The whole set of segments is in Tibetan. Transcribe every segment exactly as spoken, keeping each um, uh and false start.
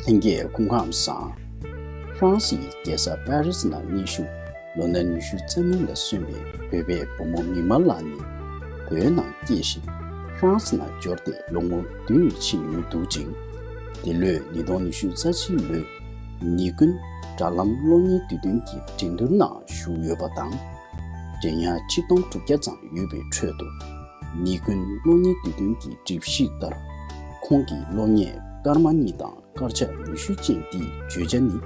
ལྷན་རྒྱས་སྐུ་ཁམས་བཟང་། ཧྥ་རན་སིའི་རྒྱལ་ས་པེ་རིས་ནང་མཉེན་ཞུགས་ལོ་ན་ཉི་ཤུ་རྩ་གཉིས་ལ་སོན་པའི་བོད་པའི་བུ་མོ་མིག་དམར་ལགས་ནི་བོད་ནང་སྐྱེས་ཤིང་། ཧྥ་རན་སི་ནང་འབྱོར་ཏེ་ལོ་ངོ་བདུན་ཕྱིན་ཡོད་འདུག་ཅིང་། འདི་ལོའི་ཉིས་སྟོང་ཉི་ཤུ་རྩ་གཅིག་ལོའི་ནི་ཀུན་དྲ་ལམ་གློག་བརྙན་དུས་སྟོན་གྱི་འགྲན་བསྡུར་ནང་ཞུགས་ཡོད་པ་དང་། འགྲན་ཉར་ཆིག་སྟོང་དྲུག་བརྒྱ་ཙམ་ཡོད་པའི་ཁྲོད་དུ། ནི་ཀུན་གློག་བརྙན་དུས་སྟོན་གྱི་སྒྲིག་གཞི་ལྟར། ཁོང་གི་གློག་བརྙན་སྐར་མ་གཉིས་དང་སྐར་ཆ་ཉི་ཤུ་ཅན་འདིའི་བརྗོད་བྱ་ནི།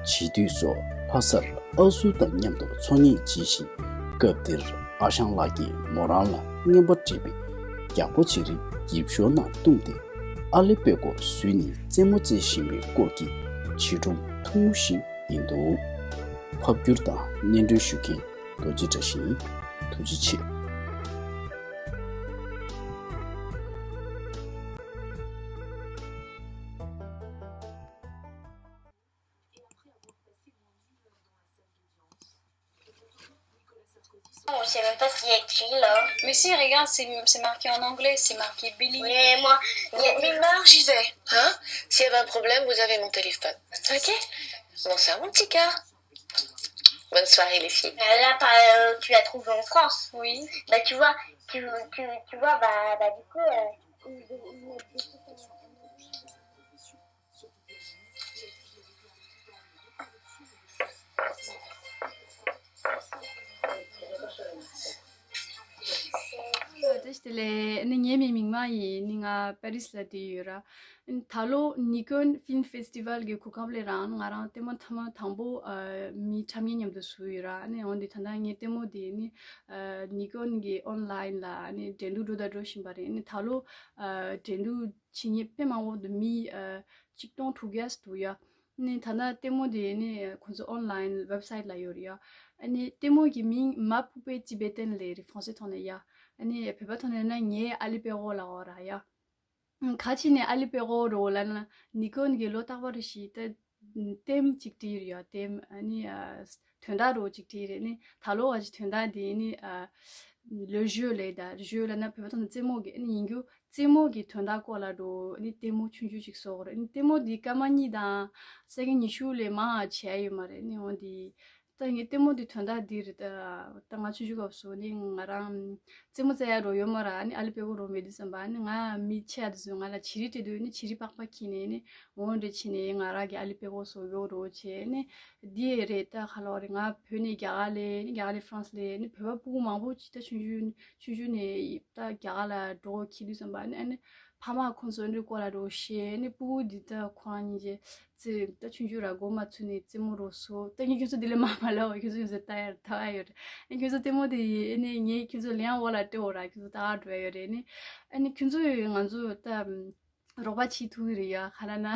བྱིས་དུས་སུ་ལྷ་སར་ཨ་ཟུག་དང་མཉམ་དུ་འཚོ་སྐྱེལ་བྱས་ཤིང་། སྐབས་དེར་ཨ་ཞང་ལགས་ཀྱིས་མོ་རང་ལ་རྔན་པ་སྤྲད་པའི་རྒྱགས་པ་ཅིག་རིགས་ཡིབ་ཤོག་ནང་བཏུངས་ཏེ། ཨ་ལེ་པེ་ཀོ་བཟོས་ནས་རྩེད་མོ་རྩེ་བཞིན་པའི་སྐོར་གྱི་བྱིས་སྒྲུང་ཐུང་ངུ་ཞིག་ཡིན་འདུག། ཕབ་བསྒྱུར་དང་སྙན་སྒྲོན་ཞུ་མཁན་རྡོ་རྗེ་བཀྲ་ཤིས་ཡིན། ཐུགས་རྗེ་ཆེ། On sait même pas ce qui est écrit là. Mais si, regarde, c'est c'est marqué en anglais, c'est marqué Billy. Mais moi, il y a une heure, j'y vais. Hein? S'il y avait un problème, vous avez mon téléphone. Ok? Bon, c'est un bon petit cœur. Bonne soirée, les filles. Euh, Là, par- euh, tu as trouvé en France. Oui. Bah, tu vois, tu, tu, tu vois, bah, bah du coup, euh, ils- ils mettent des trucs en- བཀྲ་ཤིས་བདེ་ལེགས། ཨ་ནི་ངའི་མིང་མིག་དམར་ཡིན། ཨ་ནི་ང་པེ་རིས་ལ་བསྡད་ཡོད་ར། ཨ་ནི་ད་ལོ་ནི་ཀོན་ཕིལམ་ཕེ་སི་ཊི་ཝལ་གྱི་གོ་སྐབས་སླེབས་རང་ང་རང་ལྟད་མོ་ཐེངས་མ་དང་པོ་ཨ་མི་འཁྲབ་མཁན་མཉམ་དུ་བཟོས་ཡོད་ར། ཨ་ནི་འོན་ཏེ་ད་ལྟ་ངའི་ལྟད་མོ་དེ་ནི་ཨ་ནི་ཀོན་གྱི་ཨོན་ལའིན་ལ་ཨ་ནི་འགྲན་བསྡུར་འགྲོ་དང་འགྲོ་བཞིན་པ་རེད། ཨ་ནི་ད་ལོ་ཨ་འགྲན་བསྡུར་བྱེད་མཁན་དཔེ་མང་པོ་འདུག། མི་ཨ་ཆིག་སྟོང་དྲུག་བརྒྱ་འདུག་ཡ། ནི་ད་ལྟ་ལྟད་མོ་དེ་ནི་ཁོང་ཚོ་ཨོན་ལའིན་ཝེབ་སའིཊ་ལ་ཡོད་རེད་ཡ། ཨ་ནི་ལྟད་མོ་གི་མིང་མ་ཕུག་པའི་ཅི་བེ་ཏན་ལེ་རེད། ཧྥང་སི་ཐོག་ནས་ཡ། ཨ་ནི་བོད་པ་ཐོག་ནས་ན་ངའི་ཨ་ལི་པེ་ཧོ་ལ་འོ་ར་ཡ། ཁ་ཅིག་ནས་ཨ་ལི་པེ་ཧོ་རོ་ལ་ན་ནི་ཀོན་གྱི་ལོ་རྟག་པ་རེ་ཞིག་ད་ལྟད་མོ་ཅིག་བྲིས་རེད་ཡ། ལྟད་མོ་ཨ་ནི་དོན་དག་རོ་ཅིག་བྲིས་རེད། ནི་ད་ལོ་བ་ཅིག་དོན་དག་དེ་ནི་ལོ་ཞོ་ལེ་ད་ཞོ་ལ་ན་བོད་པ་ཐོག་ནས་རྩེད་མོ་གི་ཨ་ནི་ཡིན་རྒྱུ། རྩེད་མོ་གི་དོན་དག་སྐོར་ལ་འགྲོ་ཨ་ནི་ལྟད་མོ་ཆུང་ཆུང་ཅིག་བཟོ་དགོས་རེད། ཨ་ནི་ལྟད་མོ་འདི་སྐར་མ་གཉིས་དང་ས་ཀྱད་ཉི་ཤུ་ལས་མང་བ་བྱས་ཡོད་མ་རེད། ཨ་ནི་འོན་ཏེ་ད་ངའི་ལྟད་མོ་འདི་དོན་དག་འདི་རེད། ད་ད་ང་ཆུང་ཆུང་སྐབས་སུ་ཨ་ནི་ང་རང་རྩེད་མོ་རྩེ་ཡ་འགྲོ་ཡོད་མ་རེད། ཨ་ནི་ཨ་ལི་པེ་ཧོ་རོ་མེད་དུས་ཙམ་པ་ཨ་ནི་ང་མི་ཆེ་ཡ་དེ་ཚོས་ང་ལ་བྱི་རིལ་སྤྲད་དུས་ཨ་ནི་བྱི་རིལ་པགས་པ་འཁྱེར་ནས་ཨ་ནི་འོང་རེ་བྱས་ནས་ང་རང་གི་ཨ་ལི་པེ་ཧོ་བཟོ་ཡོད་རོ་བྱས་ཨ་ནི། འདི་ཡས་རེད། ད་ཁ་ལོ་རེད། ང་བོད་ནས་རྒྱ་གར་ལ་ནི་རྒྱ་གར་ནས་ཧྥ་རན་སི་ལ་ནི་བོད་པ་སྤུ་གུ་མང་པོ་ཅིག་ད་ཆུང་ཆུང་ཆུང་ཆུང་ནས་ད་རྒྱ་གར་ལ་འགྲོ་འཁྱེར་དུས་ཙམ་པ་ནི་ཨ་ནི་ཕ་མ་ཁོང་ཚོ་འདྲི་སྐོར་ལ་འགྲོ་ཤེས་ནི་སྤུ་གུ་འདི་ད་ཁོ་རང་གཉིས་ཀྱི་ཙི་ད་ཆུང་ཆུང་ར་མགོ་མ་ཚོས་ནས་རྩེད་མོ་རོ་སོ་ད་ངས་ཁྱོད་ཚོ་འདི་ལས་མ་མ་ལ་འོ་ཁྱོད་ཚོ་ཁྱོད་ཚོ་ལྟ་ཡར་ལྟ་ཡ་ཡོད་རེད། ཨ་ནི་ཁྱོད་ཚོ་ལྟད་མོ་དེ་ཡིས་ཨ་ནི་ངས་ཁྱོད་ཚོ་ལེན་འོག་ལ་སྤྲད་འོ་ར་ཁྱོད་ཚོ་ལྟ་ག་འགྲོ་ཡ་ཡོད་རེད། ཨ་ནི་ཨ་ནི་ཁྱོད་ཚོ་ང་ཚོ་ད། རོགས་པ་བྱེད་ཐུབ་ཀྱི་རེད་ཡ། ག་རེ་ན་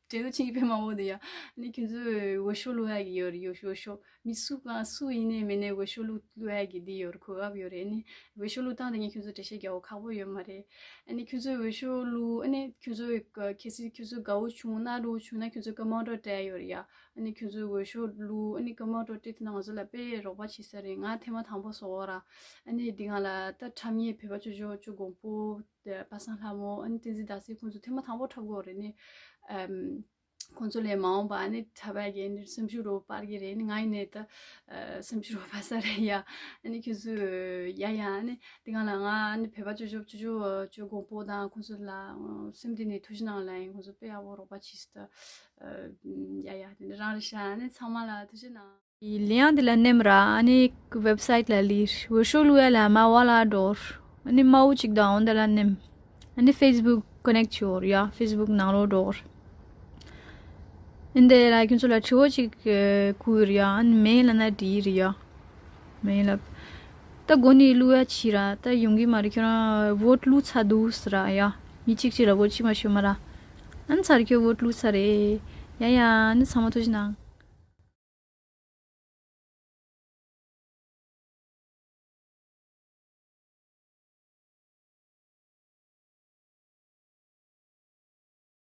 འབྲེལ་གཏུག་བྱེད་མཁན་དཔེ་མང་པོ་འདུག་ཡ། ཨ་ནི་ཁྱོད་ཚོས་འོས་ཤོག་བླུག་ཡ་གི་ཡོད་རེད། འོས་ཤོག་འོས་ཤོག་མི་སུ་གང་སུ་ཡིན་ནའི་མིན་ནའི་འོས་ཤོག་བླུག་བླུག་ཡ་གི་འདི་ཡོད་རེད། གོ་སྐབས་ཡོད་རེད། ཨ་ནི་འོས་ཤོག་བླུག་སྟངས་དེ་ངས་ཁྱོད་ཚོ་འགྲེལ་བཤད་རྒྱག་དགོས་ཁག་པོ་ཡོད་མ་རེད། ཨ་ནི་ཁྱོད་ཚོས་འོས་ཤོག་བླུག་ཨ་ནི་ཁྱོད་ཚོ་གལ་སྲིད་ཁྱོད་ཚོ་དགའ་བོ་བྱུང་གནག་འགྲོ་བྱུང་ན་ཁྱོད་ཚོ་ཀ་མན་ཊི་སྤྲད་ཡ་ཡོད་རེད་ཡ། ཨ་ནི་ཁྱོད་ཚོས་འོས་ཤོག་བླུག་ཨ་ནི་ཀ་མན་ཊི་སྤྲད་ཐུབ་ན་ང་ཚོ་ལ་དཔེ་རོགས་པ་བྱེད་ས་རེད། ང་ཐེངས་མ་དང་པོ་བཟོ་བ་ར། ཨ་ནི་འདི་ང་ལ་ད་འཁྲབ་མཁན་བོད་པ་ཅོ་ཅོ་ཅོ་དགོན་པོ། པ་སངས་ལྷ་མོ་ཨ་ནི་བསྟན་འཛིན་ཟླ་སྲས་ཁོང་ཚོ་ཐེངས་མ་དང་པོ་འཁྲབ་དགོས་རེད་ནི། ཨམ། ཁོང་ཚོ་ལས་མ་འོངས་པ་ཨ་ནི་འཁྲབ་ཡ་གི་ཨ་ནི་སེམས་ཤུགས་རོ་སྤར་གི་རེད་ནི། ང་ཡིན་ནའི་ད་ཨ་སེམས་ཤུགས་རོ་སྤར་ས་རེད་ཡ། ཨ་ནི་ཁྱོད་ཚོ་ཡ་ཡ་ཨ་ནི་དེ་སྒང་ལ་ང་ཨ་ནི་བོད་པ་ཅོ་ཅོ་ཅོ་ཅོ་ཅོ་དགོན་པོ་དང་ཁོང་ཚོ་ལ་སེམས་གཏིང་ནས་ཐུགས་རྗེ་གནང་ལ་ཡིན། ཁོང་ཚོ་དཔེ་ཡག་པོ་རོགས་པ་བྱས་སི་ད་ཡ་ཡ་དེ་འདྲ་རང་རེད་ཤག་ཨ་ནི་ཚང་མ་ལ་ཐུགས་རྗེ་གནང་། ལེའང་དེ་ལ་ནེམ་ར་ཨ་ནི་ཝེབ་སའིཊ་ལ་ལིར་འོས་ཤོག་བླུག་ཡ་ལ་མ་བ་ལ་འགྲོར་ཨ་ནི་མ་འུ་ཅིག་དང་འོན་དེ་ལ་ནེམ། ཨ་ནི་ཕེ་སི་བུག་ཀོ་ནེག་བྱོར་ཡ། ཕེ་སི་བུག་ནང་ལོགས་འགྲོར། ཨིན་དེ་ལ་ཁྱོད་ཚོ་ལ་དྲི་བ་ཅིག་བཀོད་ཡོད་ར་ཡ། ཨ་ནི་མེ་ལ་ན་བྲིས་རེད་ཡ། མེ་ལ། ད་དགོན་ནས་བླུག་ཡ་ཕྱིར་ར་ད་ཡོང་གི་མ་རེད། ཁྱོད་རང་བོ་ཊི་བླུག་ཚར་འདུག་ཟེར་ར་ཡ། མི་གཅིག་གཅིག་ལ་བོ་ཊི་གཅིག་མ་ཤོད་མ་ར། ཨ་ནི་ཚར་ཁྱོད་བོ་ཊི་བླུག་ཚར་རེད། ཡ་ཡ་ཨ་ནི་ཚང་མ་ཐུགས་རྗེ་གནང་།